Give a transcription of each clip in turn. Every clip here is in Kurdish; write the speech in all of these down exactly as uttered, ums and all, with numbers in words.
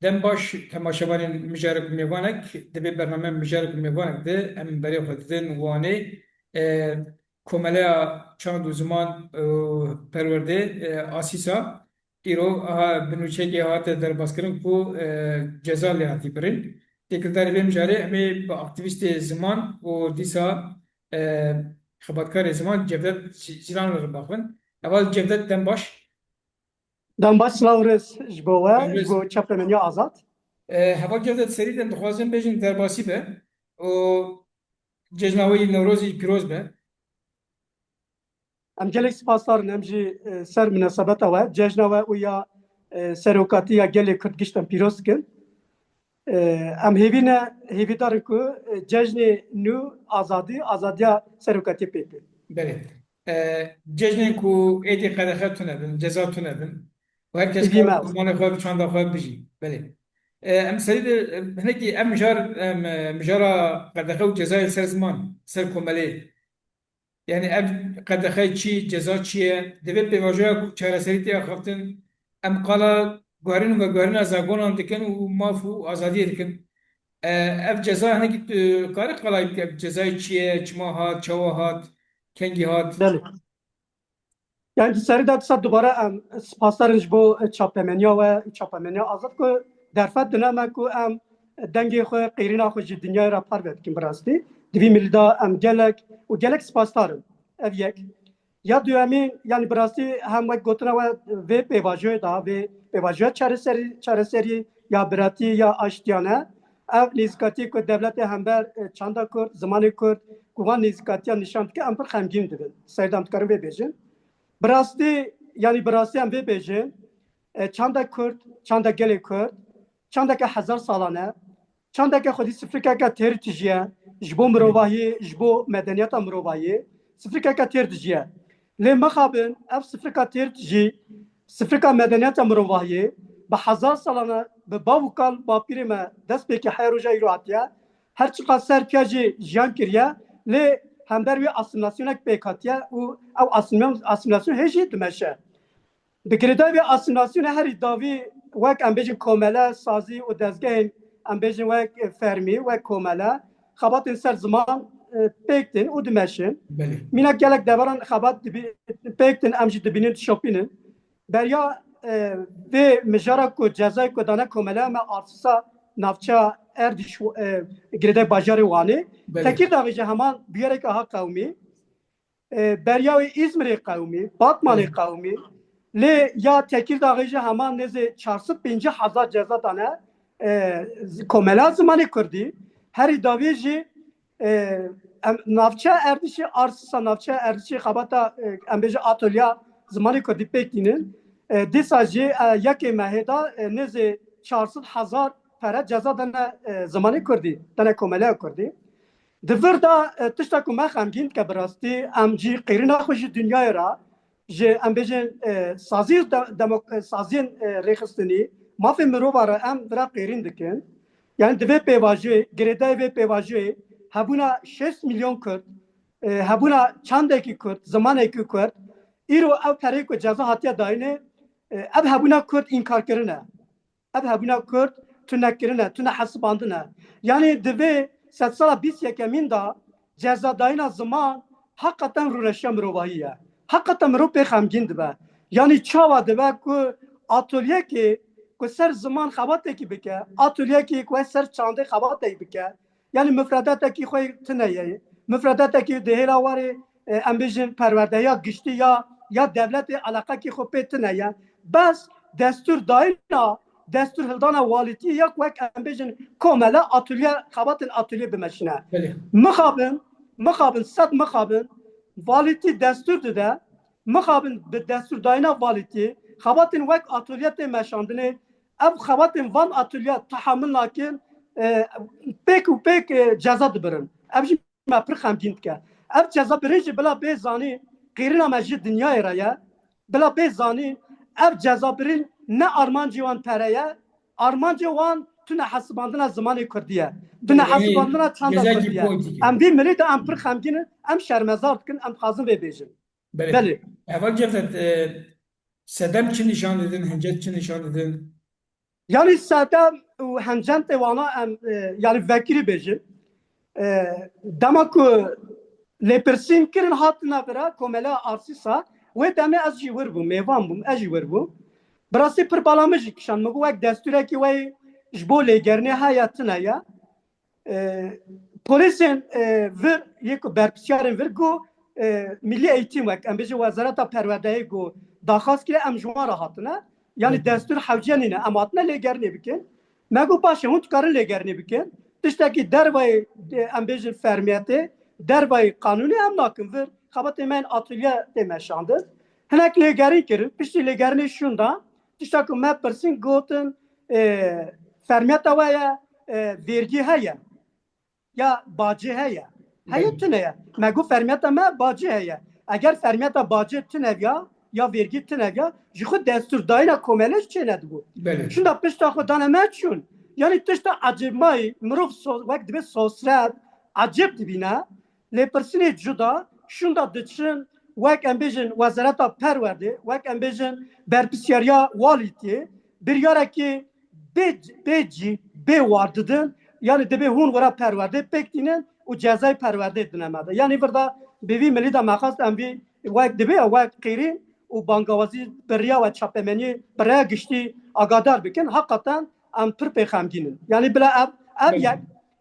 Dem baş temaşevanên mijarek û mêvanek, di vê bername mijarek û mêvanek de em berê xwe didin Wanê. E, Komeleya Çand û Ziman û Perwerdê, e, Asîsa, îro aha bi nûçeyekê hate derbaskirin ku, e, ceza lê hatî birin. Têkildarî vê mijarê em ê bi aktîvîstê ziman û dîsa, e, xebatkarê ziman Cevdet Cî-, Cîlan re biaxivin. Heval Cevdet, dem baş. Dem baş, silav û rêz ji bo we, ji bo Çapemeniya Azad. E, heval Cevdet, serî de em dixwazin bêjin derbasî be û cejna we yê Newrozê pîroz be. Em gelek spasdar in, em jî, e, ser minasebeta we, cejna we û ya, e, serokatî ya gelê Kurd gişt em pîroz dikin. E, em hêvî ne, hêvîdar in ku, e, cejnê nû azadî, azadiya serokatiyê pêk bin. Belê. E, cejnên ku êdî qedexe tune bin, ceza tune bin. Û her kes Hêvî me. Zimanê xwe bi çanda xwe bijî. Belê. E, em serî de, e, hinekî em mijar, em, e, mijara qedexe û cezayê ser ziman, ser komelê. Yani ev qedexe çi, ceza çi ye? Divê pêvajoya ku çareserî tê axaftin, em qala guherîn û veguherîna zagonan dikin û maf û azadiyê dikin. E, ev ceza hinekî tu karî qalayî bike, ev cezayê çi ye, çima hat, çawa hat, kengî hat? Belê. Yani di serî de dîsa dubare em spasdar in ji bo çapemeniya we, çapemeniya Azad ku derfet dine me ku em dengê xwe, qêrîna xwe ji dinyayê re parve dikin bi rastî. Di vî milî de em gelek û gelek spasdar in. Ev yek. Ya duyemîn, yani bi rastî hem wek gotina we vê pêvajoyê de, vê pêvajoya çareserî, çareserî ya biratî ya aştiyane, ev nêzîkatiyê ku dewletê hember, e, çanda Kurd, zimanê Kurd, ku van nêzîkatiya nîşan dike, em pir xemgîn dibin. Serî de em dikarin vê bêjin. Bi rastî, yani bi rastî em vê bêjin, e, çanda Kurd, çanda gelê Kurd, çandeke hezar salane, çandeke xwedî sifrikeke têr dijiye, ji bo mirovahiyê, ji bo medeniyeta mirovahiyê, sifrikeke têr dijiye. Lê mixabin, ev sifrika têr dijî, sifrika medeniyeta mirovahiyê, bi hezar salane, bi bav û kal bapîrê me dest pê kir, heya roja îro hatiye, her çiqas ser piya jî jiyan kiriye, lê hember wî asîmîlasyonek pêk hatiye û ew asîmîlasyon, asîmîlasyon hê jî dimeşe. Bi girêdayî vê asîmîlasyonê herî dawî wek em bêjin komele, sazî û dezgehên em bêjin wek fermî, wek komele, xebatên ser ziman, e, pêk tên û dimeşin. Belê. Mînak gelek deveran xebat dibî-, pêk tên, em jî dibînin, dişopînin. Beriya, e, vê mijara ku cezayê ku dane komele me arsisa navçeya Erdîş, e, girêdayî bajarê Wanê. Belê. Tekîrdağê jî heman bûyereke ha qewimî. E, beriya wê Îzmirê qewimî, Batmanê Belê. qewimî. Lê ya Tekîrdağê jî heman nêzê çar sed pêncî hezar ceza dane, e, z-, komela zimanê Kurdî. Herî dawî jî, e, em, navçeya Erdîşê, arsisa navçeya Erdîşê xebata, e, em bêjin atolya zimanê Kurdî pêk tînin. E, dîsa jî, e, yekê mehê de, e, nêzê çar sed hezar pere ceza dane, e, zimanê Kurdî, dane komeleya Kurdî. Di vir de, e, tişta ku me xemgîn dike bi rastî, em jî qêrîna xwe ji dinyayê re, ji, em bêjin, e, saziyên de-, demok-, e, saziyên, e, rêxistinî, mafê mirova re em vira qêrîn dikin. Yani di vê pêvajoyê, girêdayê vê pêvajoyê, hebûna şêst milyon Kurd, e, hebûna çandekî Kurd, zimanekî Kurd, îro ev perê ku ceza hatiye dayînê, e, ev hebûna Kurd înkar kirine. Ev hebûna Kurd tune kirine, tune hesibandine. Yanî di vê sedsala bîst yekemîn de cezadayîna ziman heqeten rûneşiya mirovahî ye. Heqeten mirov pê xemgîn dibe. Yanî çawa dibe ku atolyekê ku ser ziman xebatekî bike, atolyekê ku ser çandê xebatekî bike, Yanî mifredatekî xwe tune ye. Mifredatekî di hêla warê, e, em bêjin perwerdehiya giştî ya, ya dewletê eleqekî xwe pê tune ye. Bes destûr dayîna, destûr hildana walîtiyê ya ku wek em bêjin komele atolye, xebatên atolye bimeşine. Belê. Mixabin, mixabin, sed mixabin, walîtî destûr dide, mixabin bi destûrdayîna valîtî, xebatên wek atolye tê meşandinê, ev xebatên van atolye tehamil nakin, e, pêk û pêk, e, ceza dibirin. Ev jî me pir xemgîn dike. Ev ceza birîn jî bila bê zanîn, qîrina me ji dinyayê re ye. Bila bê zanîn, ev ceza birîn ne armancê wan pere ye, armancê wan tune hesibandina zimanê kurdî ye. Tune Belê, hesibandina çanda cezayekî kurdî ye. Politike. Em vî milî de em pir xemgîn in, em şermezar dikin, em dixwazin vê bêjin. Belê. Belê. Heval Cevdet, e, sedem çi nîşan didin, hincet çi nîşan didin? Yanî sedem û hencentê wana em, e, yanî vekirî bêjin. E, dema ku lêpirsîn kirin hatine vira komela Arsîsa, wê demê ez jî wir bûm, mêvan bûm, ez jî wir bûm. Bi rastî pir bala min jî kişand. Min got wek destûrekî wê ji bo lêgerînê heye tune ye. E, polîsên, e, vir, yê ku berpirsiyarên vir got, e, Milli Eğitim wek, em bêjin Wezareta Perwerdeyê got, daxwaz kire em ji wan re hatine. Yanî destûr hewce nîne, em hatine lêgerînê bikin. Me got, baş e, hûn dikarin lêgerînê bikin. Tiştekî dervayê, e, em bêjin fermiyetê, dervayê qanûnê em nakin vir. Xebatê me yên atolye tê meşandin. Hinek lêgerîn kirin, piştî lêgerînê şûndan, tişta ku me pirsîn gotin, e, fermiyeta we ye, e, vergî heye. Ya bacê heye. Heye Belê. tune ye. Me got fermiyeta me bacê heye. Eger fermiyeta bacê tune viya, ya vergî tune viya, ji xwe destûrdayîna komelê jî çê nedibû. Belê. Şunda pişta xwe dane me çûn. Yanî tişta ecêbmayî, mirov so-, wek dibê sosret, ecêb dibîne. Lêpirsînê cuda, şunda diçin, wek em bêjin Wezareta Perwerdê, wek em bêjin berpirsiyariya walîtiyê, biryarekî bê, bê cî, bê war didin, yanî dibê hûn wira perwerdê pêk tînin û cezayê perwerdê dine me de. Yanî vir de bi vî milî de me xwest em vî wek dibê ya wek qîrîn û bangawazî bi riya we çapemeniyê bi raya giştî agadar bikin. Heqeten em pir pê xemgîn in. Yanî bila ev, ev Belê. yek,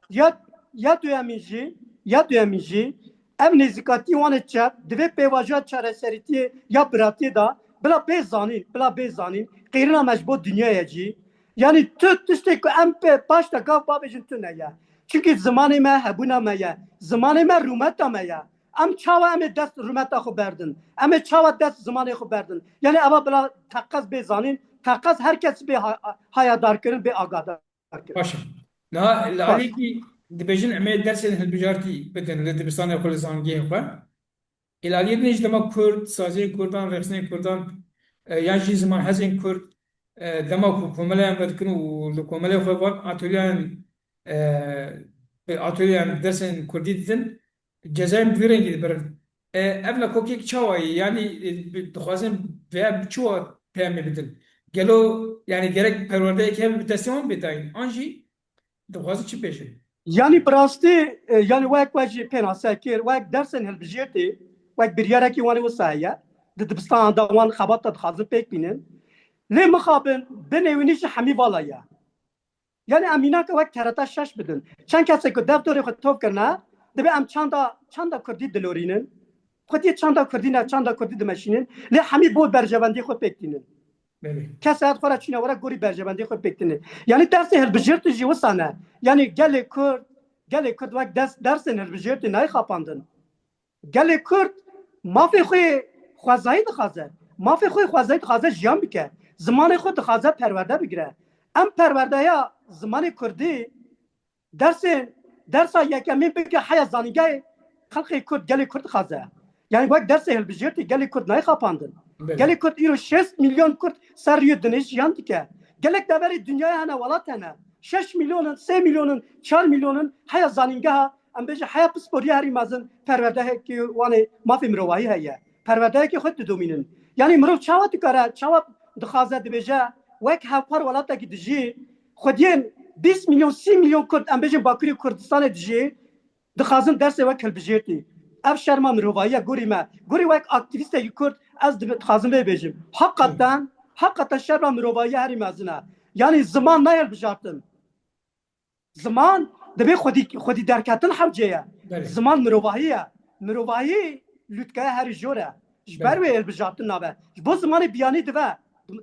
ya, ya duyemîn jî, ya duyemîn jî, ev nêzîkatî wan ê çep, divê pêvajoya çareserîtiyê ya biratiyê de, bila bê zanîn, bila bê zanîn, qîrina me ji bo dinyayê cî. Yanî tu tiştê ku em pê paş de gav babêjin tune ye. Çunkî zimanê me hebûna me ye. Zimanê me rûmeta me ye. Em çawa em ê dest rûmeta xwe berdin? Em ê çawa dest zimanê xwe berdin? Yanî eva bila teqez bê zanîn, teqez her kes bê ha-, hayadar kirin, bê agadar kirin. Baş e. Niha li Baş. aliyekî dibêjin em ê dersên hilbijartî bidin li dibistanê xwe, li zangiyên xwe. Ê li aliyê din jî dema Kurd, saziyên Kurdan, rexsên Kurdan, e, yan jî ziman hezên Kurd, e, dema ku komeleyan vedikin û li komelê xwe van atolyeyan, e, bi atolyeyan dersên Kurdî didin, cezayên bi vî rengî dibirin. E, ev nakokiyek çawa ye? Yanî, e, bi, dixwazin vêya bi çi wa peyamê bidin? Gelo, yanî gerek perwerdeyek hebe bi destê wan bê dayîn? An jî dixwazin çi bêjin? Yanî bi rastî, e, yanî wek we jî pênase kir, wek dersên hilbijêrtê, wek biryarekî wan ê wisa heye. Di dibistana de wan xebata dixwazin pêk bînin. Lê mixabin, binê wînî jî hemî vala ye. Yanî em mînaka wek T R T şeş bidin. Çend kesê ku dev dorê xwe tov kirine, dibê em çanda, çanda Kurdî dilorînin. Xwediyê çanda Kurdî ne, çanda Kurdî dimeşînin. Lê hemî bo berjewendî xwe pêk tînin. Belê. Kes hayat xwe re çûne were gorî berjewendî xwe pêk tînin. Yanî dersê hilbijêrtî jî wisa ne. Yanî gelê Kurd, gelê Kurd wek ders, dersên hilbijêrtî nayê xapandin. Gelê Kurd mafê xwe xwezayî dixwaze. Mafê xwe xwezayî dixwaze jiyan bike. Zimanê xwe dixwaze perwerde bigire. Em perwerdeya zimanê Kurdî dersê, dersa yekemîn bike heya zanîngehê xelkê Kurd, gelê Kurd dixwaze. Yanî wek dersê hilbijêrtî gelê Kurd nayê xapandin. Belê. Gelê Kurd îro şêst milyon Kurd ser rûyê dinê jiyan dike. Gelek deverê dinyayê hene, welat hene. Şeş milyon in, sê milyon in, çar milyon in, heya zanîngeha, em bêjin heya pisporiya herî mezin perwerdehekî wan ê mafê mirovahî heye. Perwerdehekî xwe didomînin. Yanî mirov çawa dikare, çawa dixwaze dibêje, wek hevpar welatekî dijî, xwediyên bîst milyon, sî milyon Kurd, em bêjin Bakurê Kurdistanê dijî, dixwazin dersê wek hilbijêrtî. Ev şerma mirovahî ye gorî me. Gorî wek aktîvîstekî Kurd ez dibe-, dixwazim vê bêjim. Heqeten, heqeten şerma mirovahî herî mezin e. Yanî ziman nayê hilbijartin. Ziman dibê xwedî, xwedî derketin hewce ye. Belê. Ziman mirovahî ye. Mirovahî lûtkeya herî jor e. Ji ber Belê. wê hilbijartin nabe. Ji bo zimanê biyanî dibe.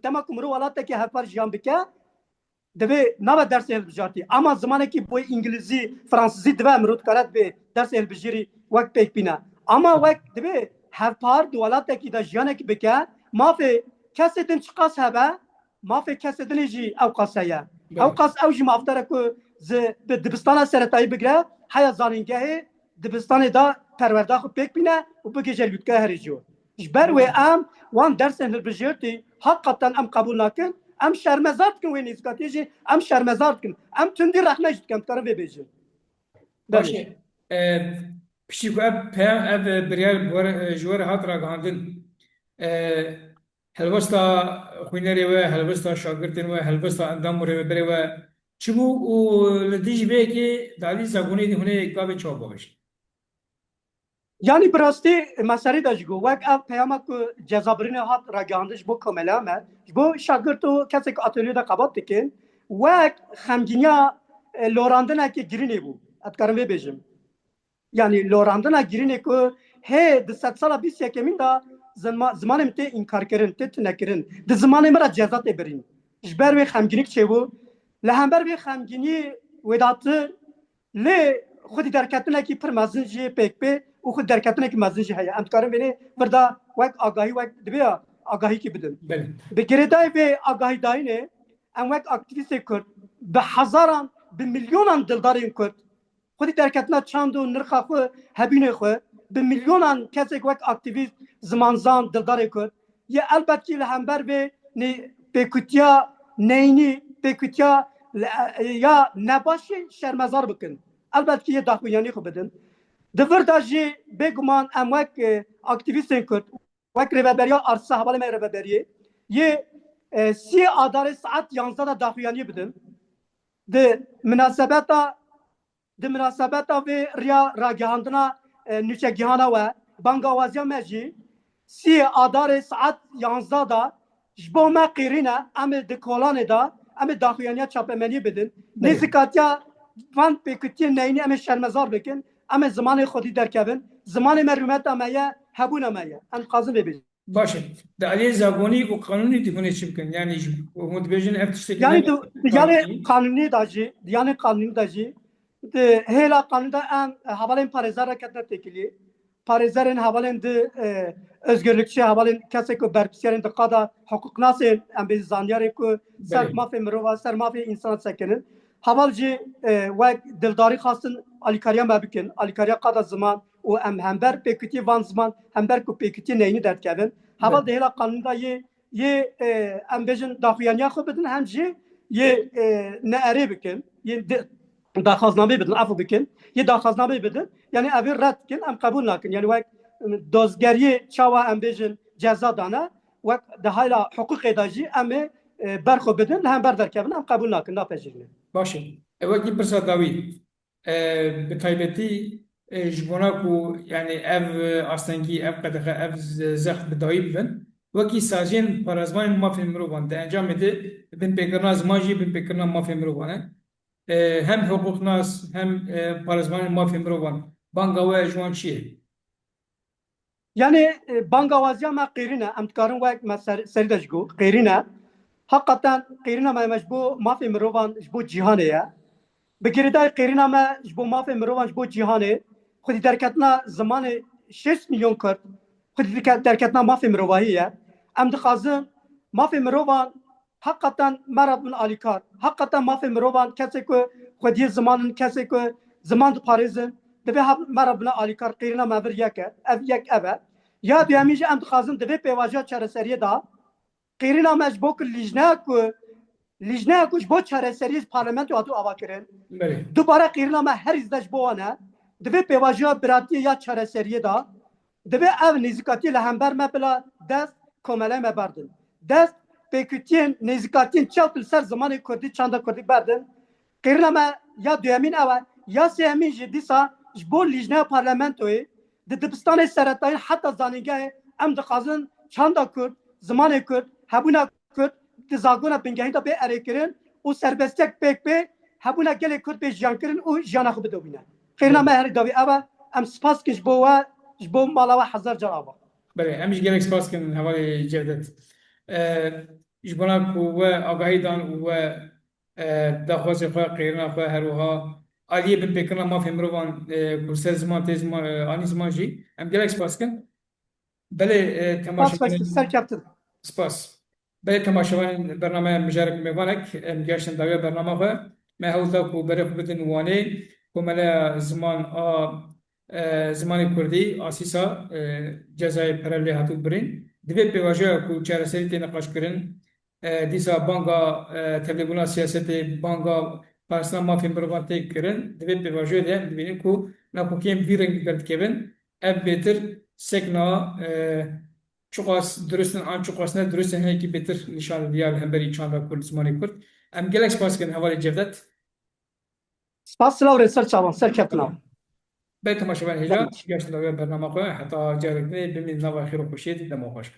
Dema ku mirov welatekî hevpar jiyan bike, divê nabe dersê hilbijartî. Ama zimanekî bo îngilîzî, fransizî dibe mirov dikare dibê dersê hilbijêrî wek pêk bîne. Ama wek dibê hevpar di welatekî de jiyanekî bike, mafê kesê din çiqas hebe, mafê kesê dinê jî ew qas heye. Belê. Ew qas ew jî mafdar e ku zi-, bi dibistana seretayî bigire, heya zanîngehê dibistanê de perwerda xwe pêk bîne û bigihîje lûtkeya herî jor. Ji ber wê em wan dersên hilbijêrtî heqeten em qebûl nakin. Em şermezar dikin wê nêzîkatiyê jî, em şermezar dikin. Em tundî rexne jî dikin, em dikarin vê bêjin. Baş e. E, piştî ku ev peyam, ev, e, biryar bi we re, e, ji we re hat ragihandin, e, Helwesta xwînerê we, helwesta şagirtên we, helwesta endam û rêveberê we çi bû û li dijî vê yekê di alî Zagonî de hûn ê gavê çawa bavêjin? Yanî bi rastî meselê de jî got, wek ev peyama ku cezabirînê hat ragihandin ji bo komeleya me, ji bo şagirt û kesê ku atölye de xebat dikin, wek xemgîniya, e, lorandinekê girînê bû. Ez dikarim vê bêjim. Yanî lorandina girînê ku hê di sedsala bîst yekemîn de zima-, zimanê min tê înkarkirin, tê tunekirin. Di zimanê min re ceza tê birîn. Ji ber wê xemgînîk çêbû. Li hember vê xemgînî wêdatir lê xwedî derketinekî pir mezin jî yê pêk bê û xwedî derketinekî mezin jî heye. Em dikarin vênê vir de wek agahî, wek dibê ya agahîkî bidin. Belê. Bi girêdayî vê agahîdayînê em wek aktîvîstê Kurd bi hezaran, bi milyonan dildarên Kurd xwedî derketina çand û nirxa xwe, hebînê xwe, bi milyonan kesek wek aktîvîst, zimanzan, dildarê Kurd, yê elbet kî li hember vê nê-, pêkutiya neyînî, pêkutiya le-, ya nebaşî şermezar bikin. Elbet kî yê daxuyanî xwe bidin. Di vir de jî bêguman em wek, e, aktîvîstên Kurd, wek rêveberiya Arsisa, hevalê me rêveberiyê, yê, e, siyê Adarê saet yanzdeh de daxuyaniyê bidin. Di minasebeta, di minasebeta vê riya ragihandina, e, nûçegihana we, bangawaziya me jî siyê Adarê saet yanzdeh de ji bo me qîrîn e, em ê di kolanê de, em ê daxuyaniya çapemeniyê bidin. Belê. Nêzîkatiya van pêkutiyên neyînî em ê şermezar bikin, em ê zimanê xwedî derkevin. Zimanê me rûmeta me ye, hebûna me ye. Em dixwazin vê bêjin. Baş e. Di aliyê zagonî û qanûnî dixwîne çi bikin? Yanî ji, hûn dibêjin ev tiştekî Yanî ne di, di yanê qanûnî de jî, di yanê qanûnî de jî, di hêla qanûnî de em, e, hevalên parêzer re ketine têkilî. Parêzerên hevalên di, e, özgürlükçi, hevalên kesê ku berpirsiyarên di qada hiqûqnasên, em bê zanyarê ku ser Belê. mafê mirova, ser mafê însana sekinin. Heval jî, e, wek dildarî xwestin alîkariya me bikin, alîkariya qada ziman û em hember pêkutiyê van ziman, hember ku pêkutiyê neyînî derdikevin. Heval Belê. di hêla qanûnî de yê, yê, e, em bêjin daxuyaniya xwe bidin, hem jî yê, e, neerê bikin, yê di-, daxwaznameyê bidin, efû bikin, yê daxwaznameyê bidin. Yanî ev ê red dikin, em qebûl nakin. Yanî wek, e, dozgeriyê çawa em bêjin ceza dane, wek di hêla hiqûqê de jî em ê, e, ber xwe bidin, li hember derkevin, em qebûl nakin, napejirînin. Baş e. E, wekî pirsa dawî, e, bi taybetî, e, ji bona ku, yanî ev, e, astengî, ev qedexe, ev ze-, zext bi dawî bibin, wekî saziyên parêzvanên mafên mirovan di encamê de binpêkirina ziman jî binpêkirina mafên mirovan e. E, hem hiqûqnas, hem, e, parêzvanên mafên mirovan, banga we ji wan çi ye? Yanî, e, bangawaziya me qîrîn e. Em dikarin wek me ser-, serî de jî got, qîrîn e. Heqeten qîrîna me, me ji bo mafê mirovan, ji bo cîhanê ye. Bi girêdayî qîrîna me ji bo mafê mirovan, ji bo cîhanê, xwedî derketina zimanê şêst milyon Kurd, xwedî derke-, derketina mafê mirovahî ye. Em dixwazin mafê mirovan Heqeten me re bin alîkar. Heqeten mafê mirovan, kesê ku xwediyê ziman in, kesê ku ziman diparêzin, divê hev-, me re bine alîkar, qîrîna me vir yek e. Ev yek ev e. Ya duyemîn jî em dixwazin di vê pêvajoya çareseriyê de, qîrîna me ji bo ku lîjneya ku, lîjneya ku ji bo çareseriyê ji parlamentoyê hatibû avakirin, Belê. dubare qîrîna me herî zêde ji bo wan e. Di vê pêvajoya biratiyê ya çareseriyê de, Divê ev nêzîkatiyê li hember me bila dest komeleyê me berdin. Dest pêkutiyên nêzîkatiyên çewt li ser zimanê kurdî, çanda kurdî berdin. Qîrina me ya duyemîn ew e, ya sêyemîn jî dîsa ji bo lîjneya parlamentoyê di dibistanê seretayî heta zanîngehê em dixwazin çanda kurd, zimanê kurd, hebûna Kurd di zagona bingehîn de bê erêkirin û serbestiyek pêk bê, hebûna gelê Kurd bê jiyankirin û jiyana xwe bidewîne. Qêrina me herî dawî ev e. Em spas dikin ji bo we, ji bo mala we hezar car ava. Belê, em jî gelek spas dikin hevalê Cevdet. E, ji bona ku we agahî dan û we, e, daxwazê xwe, qêrina xwe, her wiha aliyê binpêkirina mafê mirovan, e, ku ser ziman tê ziman, e, anî ziman jî, em gelek spas dikin. Belê, e, Spas, temaşevanên serkeftin. Spas. Belê, temaşevanên bernameya Mijarek Mêvanek, em gihiştin dawiya bernama xwe. Me hewl da ku berê xwe bidin Wanê, Komeleya Ziman a, e, Zimanê Kurdî, Asîsa, e, cezayê pere lê hatibû birîn. Di vê pêvajoya ku çareserî tê niqaşkirin, e, dîsa banga, e, tevlêbûna siyasetê, banga parastina mafên mirovan tê kirin. Di vê pêvajoyê de em dibînin ku nakokiyên vî rengî derdikevin. Ev bêtir sekna, e, çiqas dirust in an çiqas ne dirust in, hinekî bêtir nîşan diya li hemberî çanda ku li zimanê Kurd. Em gelek spas dikin hevalê Cevdet. Spas, silav rê ser çavan, ser keftina. Belê temaşevan hêja, geştin dawiya bernama xwe, heta carek dinê bimîn nava xêr û xweşiyê, dema xweş.